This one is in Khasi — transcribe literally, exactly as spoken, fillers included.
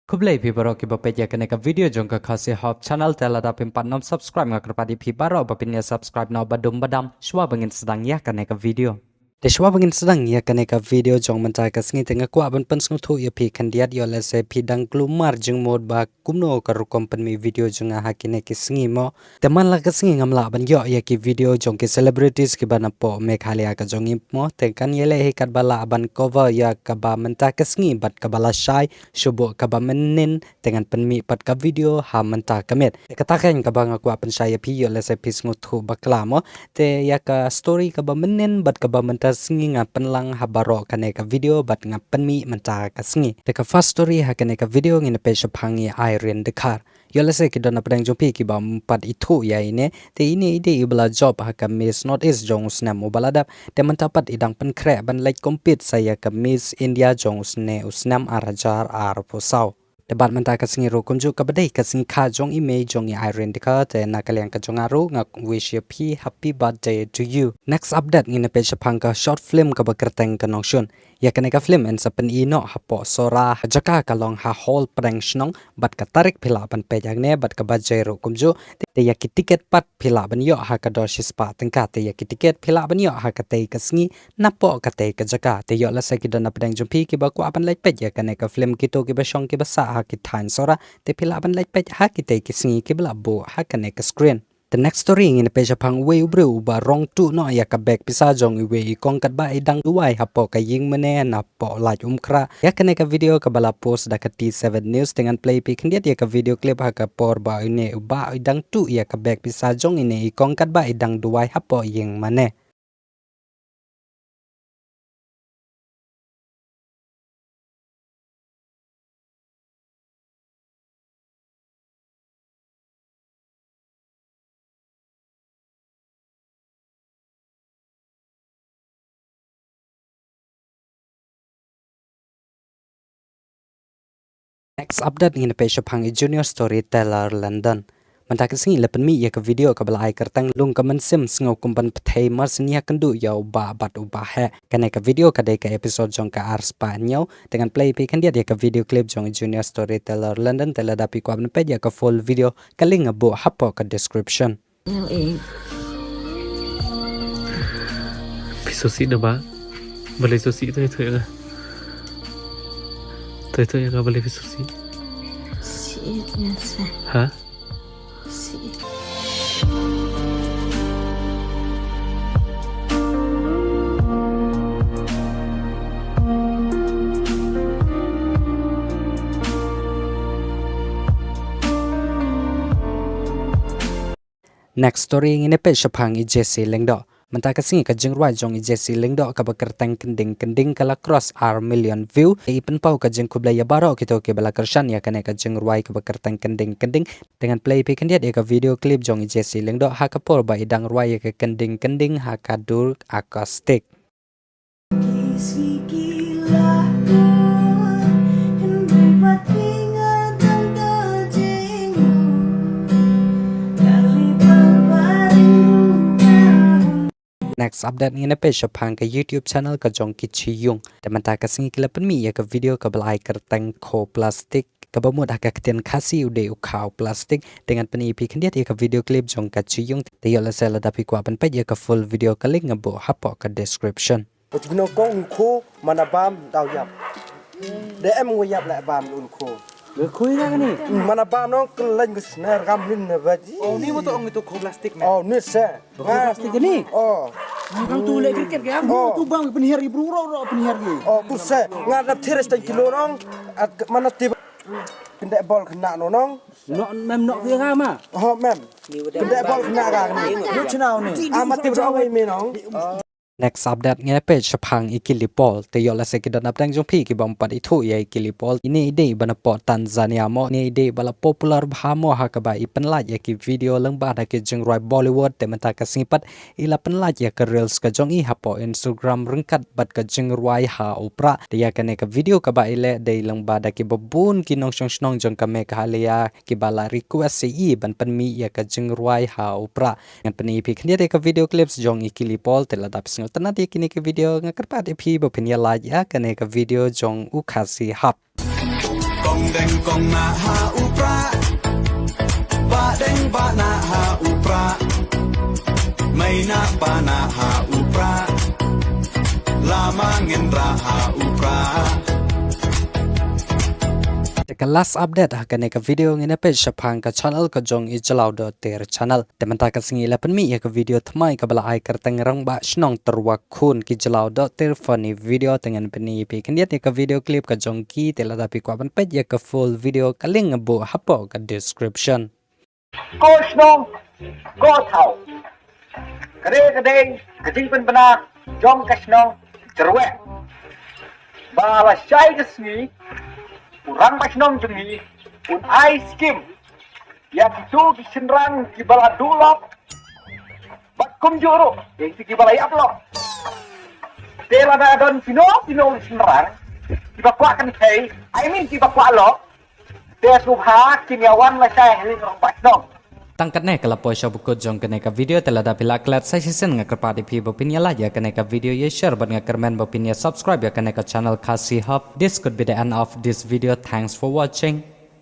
Khublei phi baroh kiba peit ïa kane ka video jong ka Khasi Hub channel. Te lada phim pat nym subscribe, nga kyrpad ïa phi baroh ba phin ïa subscribe noh ba dum ba dam shuwa ba ngin sdang ïa kane ka video. Te shuwa ba ngin sdang ïa kane ka video jong mynta ka sngi, te nga kwah ban pynsngewthuh ïa phi khyndiat, ïoh lehse phi dang kulmar jingmut ba kumno ka rukom pynmih video jong nga ha kine ki sngi mo. Te man la ka sngi ngam lah ban ïoh ïa ki video jong ki celebrities kiba napoh Meghalaya ka jong ngi mo. Te kan ïaleh hi katba lah ban cover ïa kaba mynta ka sngi bad kaba la shai, shu buh kaba mynnin, te ngan pynmih pat ka video ha mynta ka miet. Te kata kein kaba nga kwah pynshai ïa phi, ïoh lehse phi sngewthuh bakla mo. Te ïa ka story kaba mynnin bad kaba mynta sngi nga pynlang ha baroh kane ka video bad nga pynmih mynta ka sngi. Te ka first story ha kane ka video ngin peit shaphang i Irene Dkhar. Ïoh lehse ki don na pdeng jong phi kiba ym pat ithuh ïa ine. Te ine i dei iba la jop ha ka Miss North East jong u snem uba la dep. Te mynta pat i dang pynkhreh ban leit compete sa ïa ka Miss India jong u sne u snem ar hajar arphew saw. Te bad mynta ka sngi ruh kumjuh kaba dei ka sngi kha jong i mei jong i Irene Dkhar, te na ka liang ka jong nga ruh nga wish ïa phi happy birthday to you. Next update ngin peit shaphang ka short film kaba kyrteng Ka Nongshun. Ïa kane ka film yn sa pyni noh hapoh Sohra, jaka ka long ha hall pdeng shnong, bad ka tarik phi lah ban peit hangne bad ka budget ruh kumjuh. Te ïa ki ticket pat phi lah ban ïoh ha ka dor shispah tyngka, te ïa ki ticket phi lah ban ïoh ha katei ka sngi napoh katei ka jaka. Te ïoh lehse ki don na pdeng jong phi kiba kwah ban leit peit ïa kane ka film, kito kiba shong kiba sah ha ki thaiñ Sohra, te phi lah ban leit peit ha kitei ki sngi kiba la buh ha kane ka screen. Te next story ngin peit shaphang uwei u briew uba rong tuh noh ïa ka bag pisa jong iwei i kong katba i dang duwai hapoh ka ïing mane napoh Laitumkhrah. Ïa kane ka video kaba la post da ka T seven News, te ngan pynlong ïa phi khyndiat ïa ka video clip ha ka por ba ine u bah i dang tuh ïa ka bag pisa jong ine i kong katba i dang duwai hapoh ïing mane. Next update ngin peit shaphang i Junior Storyteller London. Mynta ka sngi la pynmih ïa ka video kaba la ai kyrteng Lung Ka Mynsiem Sngew Kum Ban Pynthei Mar Sien Ïakynduh Ïa U Bah Bad U Bah Heh. Kane ka video ka dei ka episode jong ka arspah hynñiew. Te ngan pynlong ïa phi khyndiat ïa ka video clip jong i Junior Storyteller London, te lada phi kwah ban peit ïa ka full video ka link nga buh hapoh ka description. L A. Phi sngewsih na ba? Balei sngewsih, to ïathuh ïa nga. To ïathuh ïa nga balei phi sngewsih. Sih, ïa sa. Ha? Sih. Next story ngin ïa peit shaphang i Jessie Lyngdoh. Mynta ka sngi ka jingrwai jong i Jessie Lyngdoh kaba kyrteng Kynding Kynding ka la cross ar million view. I pynpaw ka jingkhublei ïa baroh kito kiba la kyrshan ïa kane ka jingrwai kaba kyrteng Kynding Kynding. Te ngan pynlong ïa phi khyndiat ïa ka video clip jong i Jessie Lyngdoh ha ka por ba i dang rwai ïa ka Kynding Kynding ha ka dur acoustic. Next update ngin ïa peit shaphang ka YouTube channel ka jong ki Chi Yung. Te mynta ka sngi ki la pynmih ïa ka video kaba la ai kyrteng Khaw Plastic. Kaba mut ha ka ktien Khasi u dei u khaw plastic. Te ngan pynlong ïa phi khyndiat ïa ka video clip jong ka Chi Yung. Te ïoh lehse lada phi kwah ban peit ïa ka full video ka link nga buh hapoh ka description. Ot gnong kong nu kho mana bam daw ïap. De em ngo ïap leh bam un kho. Ge khui na kani. Mana bam nong kelain ge sner gam lin ne baji. Oh, ni mo to ong itu kho plastik ne. Oh, ni se. Kho plastik ni. Oh. Nang tu le cricket ge. Oh. Tu bam penher ge bru ro ro penher ge. Oh, tu se. Nga dap thir seteng kilo nong. At mana tiba. Pendek bol kena no nong. No mem no ge ga ma. Oh, mem. Pendek bol kena ga ni. Yo chenau ni. Ama tiba awai me nong. Next update ngi peit shaphang i Kili Paul. Te ïoh lehse ki don na pdeng jong phi kiba ym pat ithuh ïa i Kili Paul. Ine i dei iba napoh Tanzania mo. Ine i dei iba la popular bha mo ha kaba i pynlait ïa ki video lyngba da ki jingrwai Bollywood. Te mynta ka sngi pat i la pynlait ïa ka reels ka jong i hapoh Instagram ryngkat bad ka jingrwai Ha U Prah. Te ïa kane ka video kaba i leh dei lyngba da kiba bun ki nongshong shnong jong ka Meghalaya kiba la request ïa i ban pynmih ïa ka jingrwai Ha U Prah. Ngan pynlong ïa phi khyndiat ïa ka video clips jong i Kili Paul. Te lada phi sngewtynnat ïa kine ki video nga kyrpad ïa phi ba phin ïa like ïa kane ka video jong u Khasi Hub. Kong deng kong na ha u pra. Ba deng ba na ha u pra. Mai na ba na ha u pra. Lama ngen ra ha u pra. Te ka last update ha kane ka video ngin ïa peit shaphang ka channel ka jong i Jlaw Dohter channel. Te mynta ka sngi la pynmih ïa ka video thymmai kaba la ai kyrteng Rangbah Shnong Tyrwa Khun ki Jlaw Dohter funny video. Te ngan pyni ïa phi khyndiat ïa ka video clip ka jong ki, te lada phi kwah ban peit ïa ka full video, ka link nga buh hapoh ka description. Ko shnong, ko thaw. Ka dei, ka dei ka jingpynbna jong ka shnong Tyrwa. Ba la shai ka sngi, u Rangbah Shnong jong ngi un ai skim ïa kito ki shynrang kiba la duh lok bad kumjuh ruh ïa kito kiba la ïap lok. Te lada don kino kino shynrang kiba kwah kynthei, I mean kiba kwah lok, te sngewbha kin ïa wan lashai ha ïing Rangbah Shnong. Tang katne ka la poi sha ba kut jong kane ka video, te lada phi la klet sa shisien nga kyrpad ïa phi ba phin ïa like ïa kane ka video, ïa share bad nga kyrmen ba phin ïa subscribe ïa kane ka channel Khasi Hub. This could be the end of this video. Thanks for watching.